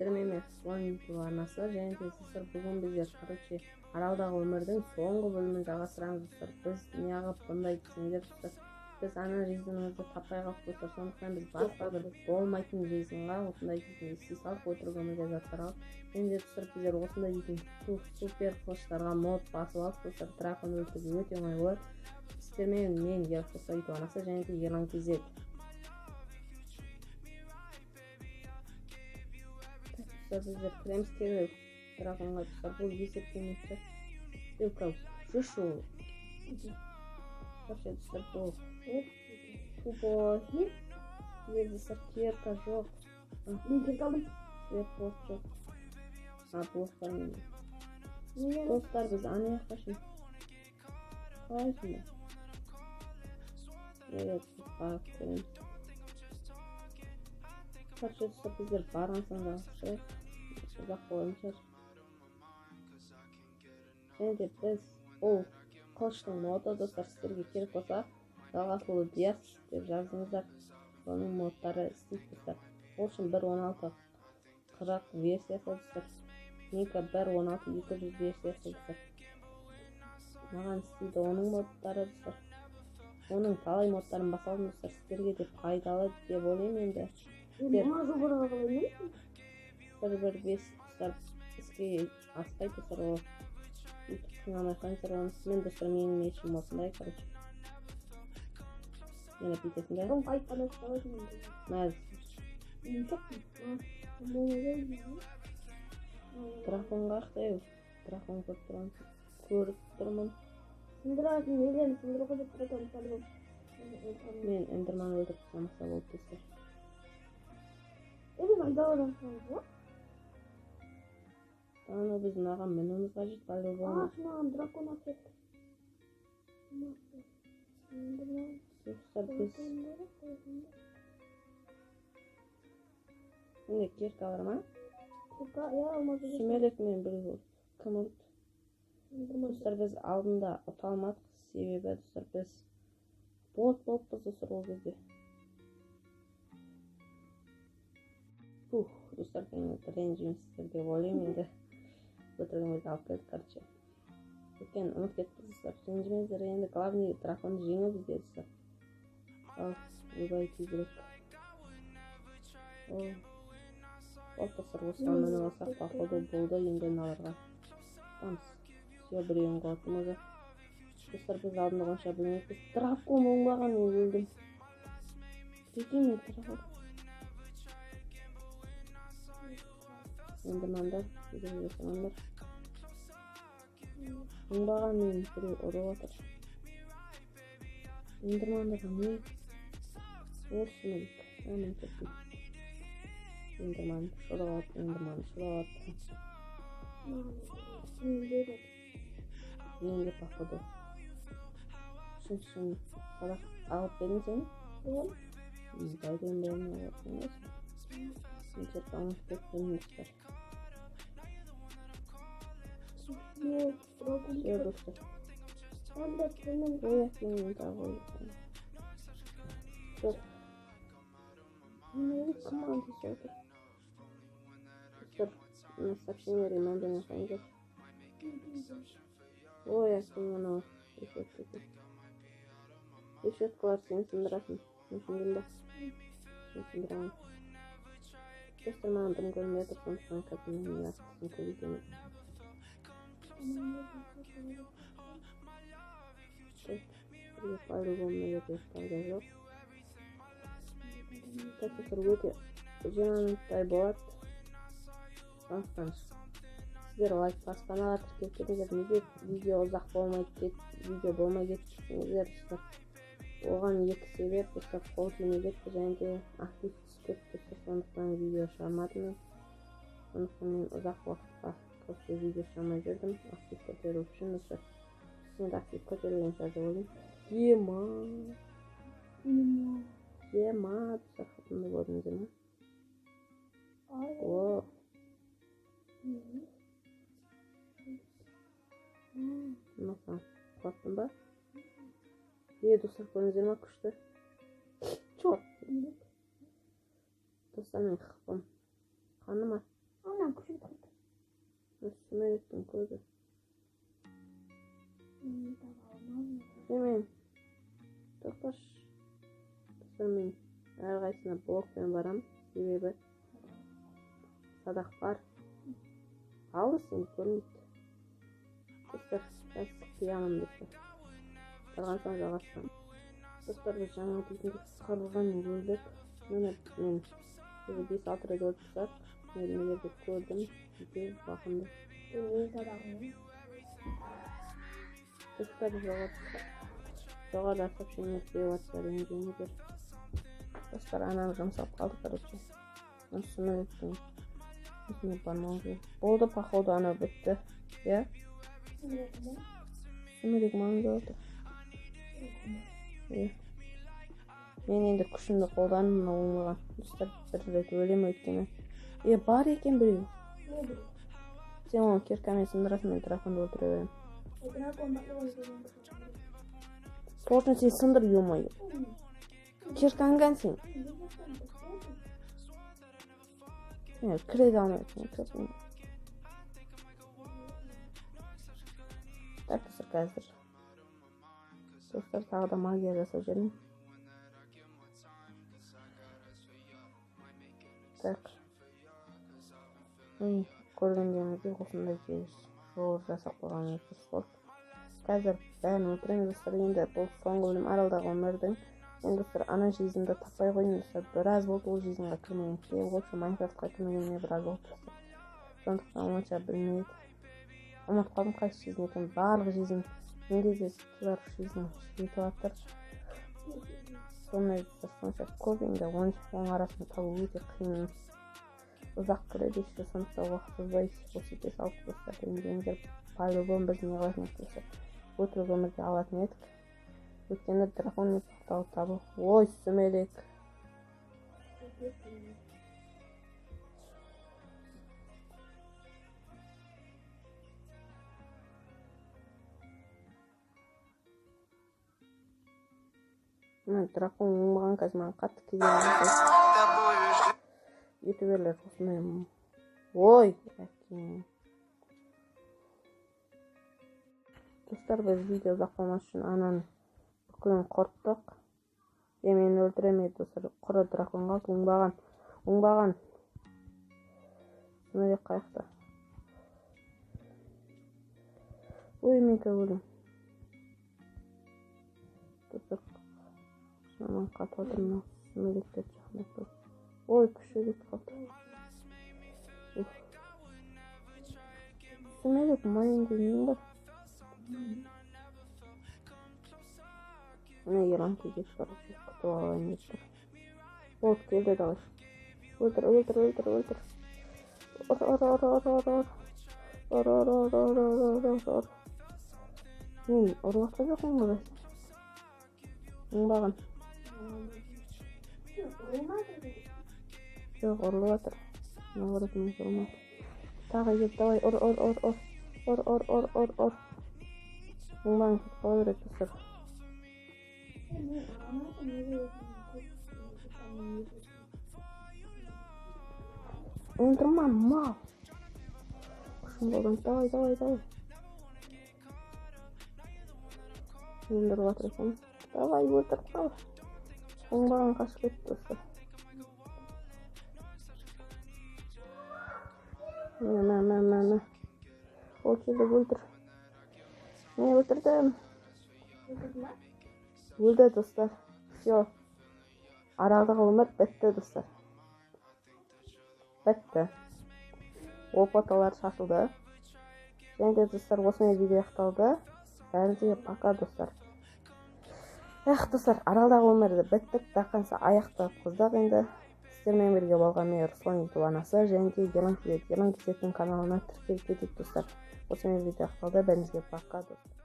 Сіздермен мен Слон YouTube арнасы. Және де, достар, бүгін біздер, короче, аралдағы өмірдің соңғы бөлімін жалғастырамыз, достар. Біз неғып бұндай десеңдер, достар, біз ана жизнімізді таппай қалдық, достар. Сондықтан біз басқа бір болмайтын жизньға осындай дейтін істей салдық, өтірік өмірде заттар алып. Және де, достар, біздер осындай дейтін супер қылыштарға мод басып алдық, достар. Дракон өлтіру өте оңай болады. Сіздермен мен, Ерасыл YouTube арнасы, және де Ерлан KZ. Достар, біздер кіреміз керек драконға, достар. Бұл есептемейді. Жүрші ол. Вообще, достар, бұл тупой. Бізде, достар, кирка жоқ. Мен кирка алдым. Свет блок жоқ. А, блок бар менде. Достар, біз ана жаққа ше. Қалай сонда? Неге барып көреміз. Короче, достар, біздер барған соң жалғастырайық. Ұзақ болатын шығар. Және де біз ол қылыштың моды, достар, сіздерге керек болса, Жалғасұлы Диас деп жазыңыздар. Соның модтары істейді, достар. Ол үшін 1.16.40 версиясы, достар. Менікі 1.16.200 версиясы, достар. Маған істейді оның модтары, достар. Оның талай модтарын баса алдым, достар. Сіздерге де пайдалы деп ойлаймын енді. Сіздер Мына жобаға қалай мінесің? 1.1.5, достар, іске аспайды, достар, ол. Өйтіп қинамай қойыңыздар оны. Мен, достар, менің мечім осындай, короче. Мені бүйтесің да. Соң қайтадан ұсталасың енді. Мәз. Мен жоқпын. Болмайды. Дракон қаяқта ей? Дракон көріп тұрмын. Көріп тұрмын. Сындыратын нелерін сындыруға деп дракон по-любому. Мен эндерман өлтіріп тастамаса болды, достар. Е, біз айдаладан шығамыз ба? Ана біз мынаған мінуіміз қажет по-любому. А, мынаған дракон атып кетті. Достар, біз менде кирка бар ма? Кирка, иә, алмаз. Сүмелек мен біреу кім ұрды? Достар, біз алдында ұта алмадық, себебі, достар, біз бот болыппыз, достар, ол кезде. Фух, достар, енді ренжімейсіздер деп ойлаймын енді. Өтірігін өзі алып келдік, короче. Өйткені ұмытып кетіппіз, достар. Ренжімеңіздер, енді главный драконды жеңу бізде, достар. Ал, ойбай, тезірек. О, вот, достар, осыған мініп алсақ, походу, болды енді мыналарға. Тамыз. Все, біреуін құлаттым уже. Достар, біз алдында онша білмеппіз. Дракон оңбаған, мен өлдім. Прикинь, мен дракон. Эндермандар, видео жасағандар. Оңбаған, мен біреу ұрып жатыр. Эндермандарға не? О, сүмелек. А, мен кеттім. Эндерман ұшырып алып, эндерман ұшырып алып. Мен де, походу. Үшіншісін садақ алып па едің сен? Байден бәрін алып емес. Мен кирка ұмытып кеттім, достар. Все, достар. Ой, әкем, мен тағы өлдім. Жоқ. Кім алды отыр? Достар, мына сообщениелерге мән бермей қойыңыздар. Ой, әкем, мынау решетка екен. Решеткалар сен сындырасың. Мен сындырдым ба? Мен сындыра алмаймын. Достар, маған дым көрінбей жатыр, сондықтан қазір мен артқысын көбейтемін. Так, бізге по-любому мына жерде пайда жоқ. Так, достар, өте 20 минуттай болады. Сондықтан сіздер лайк басып каналға тіркеліп кетіңіздер. Неге видео ұзақ болмай кет, видео болмай кетті десеңіздер, достар, оған екі себеп, достар: қол тимей кетті және де актив түсіп кетті, достар. Сондықтан видео шығармадым мен. Сондықтан мен ұзақ уақытқа, короче, видео шығармай жүрдім актив көтеру үшін, достар. Енді актив көтерілген шығар деп ойлаймын. Ема, ема, достар, хатымды көрдіңіздер ма? О, мына құлаттым ба? Е, достар, көрдіңіздер ма, күшті. Черт. Достар, мен хпым. Қаны ма? Маған күші кетіп қалды. Сүмелектің көзі. Мен тоқташы. Достар, мен әрқайсысына блокпен барам, себебі садақ бар. Алыс енді көрінбейді. Достар, қазір қиямын достар. Барған соң жалғастырамын. Достар, біз жаңа дейтіндей қырғын өлдік. Міне мен уже 5-6 рет өліп тастадық. Мен нелерді көрдім, өте бақынды. Достар, жоғарыда сообщение беріп жатыр, ренжімеңдер. Достар, анам жұмсап қалды, короче. Сүмелектің өзіне бармау керек. Болды, походу, анау бітті. Иә? Сүмелек маған келіп отыр. Иә. Мен енді күшімді қолданып, мынау оңбаған. Достар, бір рет өлем өйткені. Бар екен біреу. Сен оны киркамен сындырасың, мен драконды өлтіре беремін. Сол үшін сен сындыр, ё-моё. Киркаң кән сен. Сен кіре де алмай отырсың. Так, достар, қазір. Достар, тағы да магия жасап жіберейін. Так. Көргендеріңіздей осындай жол жасап қойғанымыз дұрыс болды. Қазір бәрін өлтіреміз, достар. Енді бұл соңғы бөлім аралдағы өмірдің. Енді достар, ана жизньді таппай қойдым, достар. Біраз болды ол жизньға кірмегенше. В общем, Майнкрафтқа кірмегеніме біраз болды, достар. Сондықтан онша білмейді. Ұмытып қалдым қайсы жизнь екенін. Барлық жизнь менде де бар, жизнь жетіп жатыр. Сондай, достар, сонша көп енді оның арасын табу өте қиын. Ұзақ кіреді еще, сондықтан уақыт созбай осы салып, достар, ренжімеңдер. По-любому біз не қылатын едік, достар? Өтірік өмірге алатын едік. Өйткені дракон портал табу. Ой, сүмелек. Мына дракон оңбаған қазір маған қатты кедергі. Ютуберлер осындай. Ой, әкең. Достар, біз видео ұзақ болмас үшін ананы бүкілін құрттық. Мені өлтіремейді, достар. Құры дракон қалды. Оңбаған. Оңбаған. Сүмелек қаяқта? Ой, мен қазір өлемін. Достар, жаман қатып жатыр мынау сүмелектерді жақындатпай. Ой, күші кетіп қалды. Сүмелек майынды нең бар? Мына Ерлан келеді, короче, күтіп алайын деп тұр. Болды, келді, давай. Өлтір, өлтір, өлтір, өлтір. Ұр, ұр, ұр, ұр, ұр, ұр. Ұр, ұр, ұр, ұр, ұр, ұр, ұр. Мен ұрып жатқан жоқпын ғой. Оңбаған. Жоқ, ұрылып жатыр. Наоборот, мен ұрмады. Тағы кел, давай, ұр, ұр, ұр, ұр. Ұр, ұр, ұр, ұр, ұр. Оңбаған кетіп қала береді, достар. Өлтірме, мал. Күшім қолданып, давай, давай, давай. Өлтіріп жатыр екен. Давай, өлтіріп қал. Оңбаған қашып кетті, достар. Мә, мә, мә, мә. Ол келді, өлтір. Мен өлтірдім. Өлді, достар. Все. Аралдағы өмір бітті, достар. Бітті. Опаталар шашылды. Және де, достар, осымен видео аяқталды. Бәріңізге пока, достар. Эх, достар, аралдағы өмірді біттік, до конца аяқтап қыздық енді. Сіздермен бірге болған мен Руслан Ютуб арнасы және де Ерлан Кизет. Ерлан Кизеттің каналына тіркеліп кетейік, достар. Осымен видео аяқталды. Бәріңізге пока, достар.